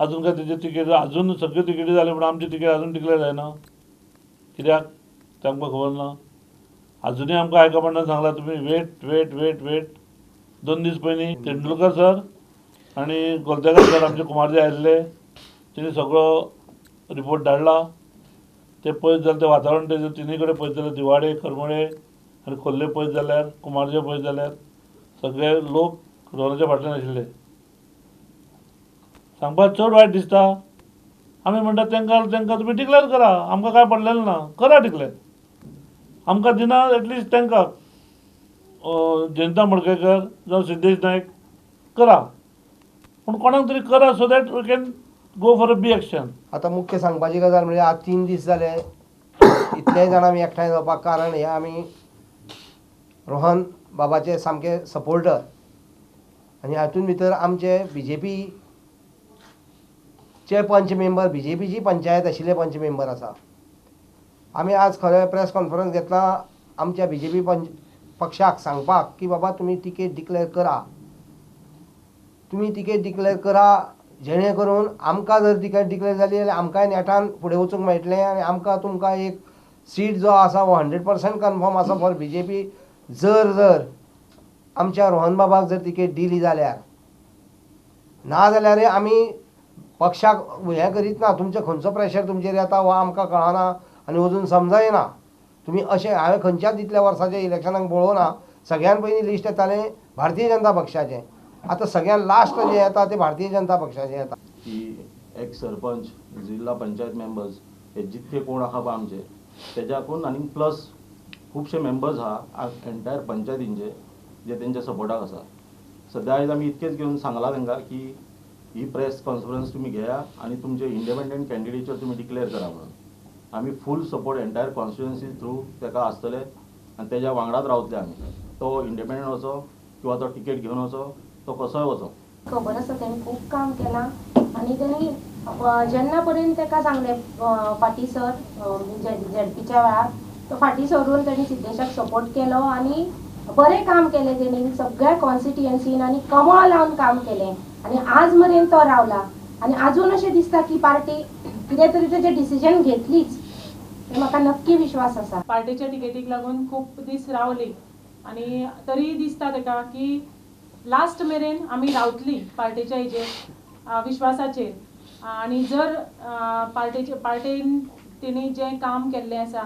अजून काय तेजे तिकेट अजून सगळ्यो तिकेटी जाल्यो पूण आमची तिकेट अजून डिक्लेर जायना. कित्याक तें आमकां खबर ना. अजुनूय आमकां हायकमांडान सांगलां तुमी वेट वेट वेट वेट. 2 दीस पयलीं तेंडुलकर सर आनी गोलतेकार सर आमचे कुमारजे आयिल्ले, तेणी सगळो रिपोर्ट धाडला. ते पळयत जाल्यार तें वातावरण तेजें तिनूय कडेन पळयत जाल्यार दिवाडे, करमळे आनी खोर्ले पळयत जाल्यार, कुमारजे पळयत जाल्यार सगळे लोक रोहनाच्या फाटल्यान आशिल्ले. सांगपाक चड वायट दिसता. आमी म्हणटा तांकां तांकां तुमी डिक्लेर करा, आमकां कांय पडलेलें ना, करा डिक्लेर. आमकां दिना एटलिस्ट तांकां जनता मडकयकर जावं सिद्धेश नायक करा, पूण कोणाक तरी करा so that we can go for a B action. आतां मुख्य सांगपाची गजाल म्हणजे आज 3 दीस जाले इतलेय जाण आमी एकठांय जावपाक कारण हे आमी रोहन बाबाचे सामके सपोर्टर आनी हातूंत भितर आमचे बीजेपीचे पंच मेंबर, बीजेपीची पंचायत आशिल्ले पंच मेंबर आसा. आमी आज खरें प्रेस कॉन्फरन्स घेतला आमच्या बीजेपी पंच पक्षाक सांगपाक की बाबा तुमी तिकेट डिक्लेर करा, तुमी तिकेट डिक्लेर करा जेणे करून आमकां जर तिकेट डिक्लेर जाली जाल्यार आमकांय नेटान फुडें वचूंक मेळटलें आनी आमकां तुमकां एक सीट जो आसा हो 100% कन्फर्म आसा फॉर बीजेपी. जर जर आमच्या रोहन बाबाक जर तिकेट दिली जाल्यार, ना जाल्यार आमी पक्षाक हें करीत ना. तुमचो खंयचो प्रेशर तुमचेर येता हो आमकां कळना आनी अजून समजना. तुमी अशें हांवें खंयच्याच इतल्या वर्साच्या इलेक्शनाक पळोवना, सगळ्यान पयलीं लिस्ट येतालें भारतीय जनता पक्षाचें, आतां सगळ्यान लास्ट जें येता तें भारतीय जनता पक्षाचें येता. की एक्स सरपंच, जिल्हा पंचायत मेंबर्स हे जितके कोण आहा पळय आमचे तेज्याकून आनी प्लस खुबशे मेंबर्स आहा एंटायर पंचायतींचे जे तेंच्या सपोर्टाक आसा. सद्या आयज आमी इतकेच घेवन सांगलां तांकां की ही प्रेस कॉन्फरन्स तुमी घेया आनी तुमचे इंडिपेंडंट कॅन्डिडेचर तुमी डिक्लेअर करा म्हणून. आमी full support entire constituency through ताका आसतले आनी तेज्या वांगडाच रावतले आमी. तो इंडिपेंडंट वचो किंवा तो टिकेट घेवन वचो, तो कसोय वचो. खबर आसा तेणी खूब काम केलां आनी तेणी जेन्ना पर्यंत ताका सांगलें फाटीं सर झेडपीच्या वेळार, तो फाटीं सरून तेणी सिद्धेशाक सपोर्ट केलो आनी बरें काम केलें तेणी सगळ्या कॉन्स्टिट्युएन्सीन आनी कमळ लावन काम केलें आनी आज मेरेन तो रावला. आनी आजून अशें दिसता की पार्टी कितें तरी तेजें डिसिजन घेतलीच, हें म्हाका नक्की विश्वास आसा. पार्टेच्या टिकेटीक लागून खूब दीस रावली आनी तरी दिसता ताका की लास्ट मेरेन आमी रावतली पार्टेच्या हेजेर विश्वासाचेर. आनी जर पार्टेन तेणी जें काम केल्लें आसा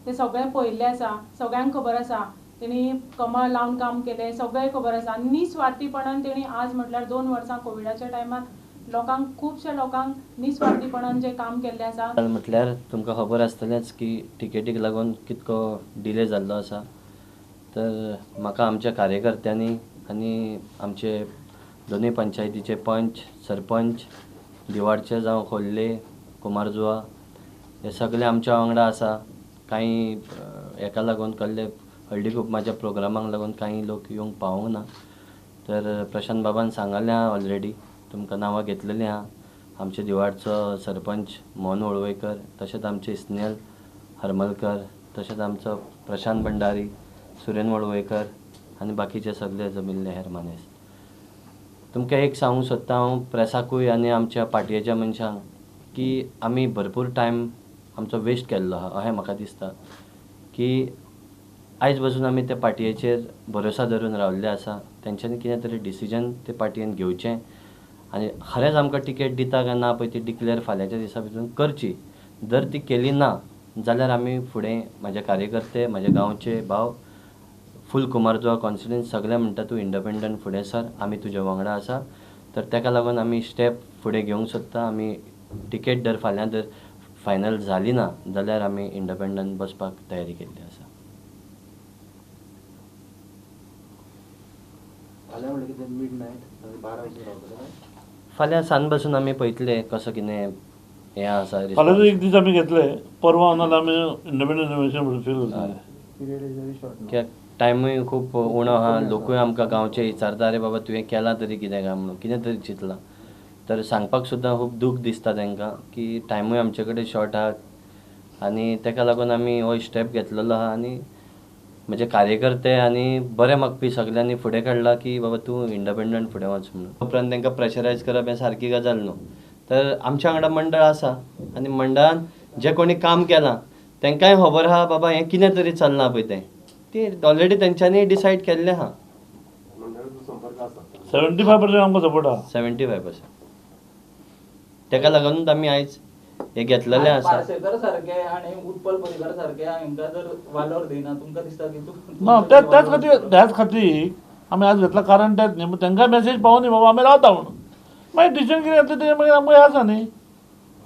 तें सगळें पळयल्लें आसा, सगळ्यांक खबर आसा तेणी कमळ लावन काम केलें, सगळें खबर आसा. आनी निस्वार्थीपणान तेणी आज म्हटल्यार 2 वर्सां कोविडाच्या टायमार लोकांक, खुबश्या लोकांक निस्वार्थीपणान जें काम केल्लें आसा. म्हटल्यार तुमकां खबर आसतलेंच की टिकेटीक लागून कितको डिले जाल्लो आसा. तर म्हाका आमच्या कार्यकर्त्यांनी आनी आमचे दोनूय पंचायतीचे पंच, सरपंच, दिवाडचे जावं खोर्ले, कुमारजुआ हे सगळे आमच्या वांगडा आसा. कांय हेका लागून कल्ले हळदी कुकमाच्या प्रोग्रामाक लागून कांय लोक येवंक पावूंक ना. तर प्रशांत बाबान सांगलें आहा ऑलरेडी, तुमकां नांवां घेतलेलीं आहा. आमचे दिवाडचो सरपंच मोहन वळवयकर, तशेंच आमचे स्नेहल हरमलकर, तशेंच आमचो प्रशांत भंडारी, सुरेन वळवयकर आनी बाकीचे सगळे जमिल्ले हेर मानेस्त. तुमकां एक सांगूंक सोदता हांव प्रेसाकूय आनी आमच्या पार्टयेच्या मनशांक की आमी भरपूर टायम आमचो वेस्ट केल्लो आहा अशें म्हाका दिसता. की आयज बसून आमी त्या पार्टयेचेर भरोसा धरून रावल्ले आसा. तेंच्यांनी कितें तरी डिसिजन ते पार्टयेन घेवचें आनी खरेंच आमकां टिकेट दिता काय ना पळय ती डिक्लेर फाल्यांच्या दिसा भितर करची. जर ती केली ना जाल्यार आमी फुडें म्हाजे कार्यकर्ते, म्हाजे गांवचे भाव, फूल कुमारजुआ कॉन्स्टिट्युएन्सी सगळे म्हणटा तूं इंडिपेंडंट फुडें सर, आमी तुज्या वांगडा आसा. तर ताका लागून आमी स्टेप फुडें घेवंक सोदता. आमी टिकेट जर फाल्यां जर फायनल जाली ना जाल्यार आमी इंडिपेंडंट बसपाक तयारी केल्ली आसा. फाल्यां सांज बसून आमी पळयतले कसो कितें हें आसा. फाल्यां एक दीस आमी घेतले, परवा नाल्यार आमी इंडिपेंडंट नॉमिनेशन फील करतले. कित्याक टायमूय खूब उणो आहा. लोकूय आमकां गांवचे विचारता, अरे बाबा तुवें केलां तरी कितें काय म्हणून, कितें तरी चिंतलां. तर सांगपाक सुद्दां खूब दूख दिसता तांकां की टायमूय आमचे कडेन शॉर्ट आहा आनी ताका लागून आमी हो स्टेप घेतलेलो आहा. आनी म्हजे कार्यकर्ते आनी बरें मागपी सगल्यांनी फुडें काडला की बाबा तूं इंडिपेंडंट फुडें वच म्हणून. उपरांत तांकां प्रेशरायज करप हें सारकी गजाल न्हू. तर आमच्या वांगडा मंडळ आसा आनी मंडळान जे कोणी काम केलां तांकांय खबर आहा बाबा हें कितें तरी चल्लां पळय तें, ती ऑलरेडी तेंच्यांनी डिसायड केल्लें आहा. 75% आमकां सपोर्ट आहा. 75%. तेका लागूनच आमी आयज हें घेतलेलें आसा. पार्सेकर सारके आनी उत्पल पर्रीकर सारके हांकां जर वालोर दिना, तुमकां दिसता की ना, त्याच खातीर, त्याच खातीर आमी आज घेतला. कारण तेंच न्ही, तांकां मॅसेज पावनी बाबा आमी रावता म्हणून. मागीर डिसिजन कितें घेतलें तें मागीर आमकां हें आसा न्ही.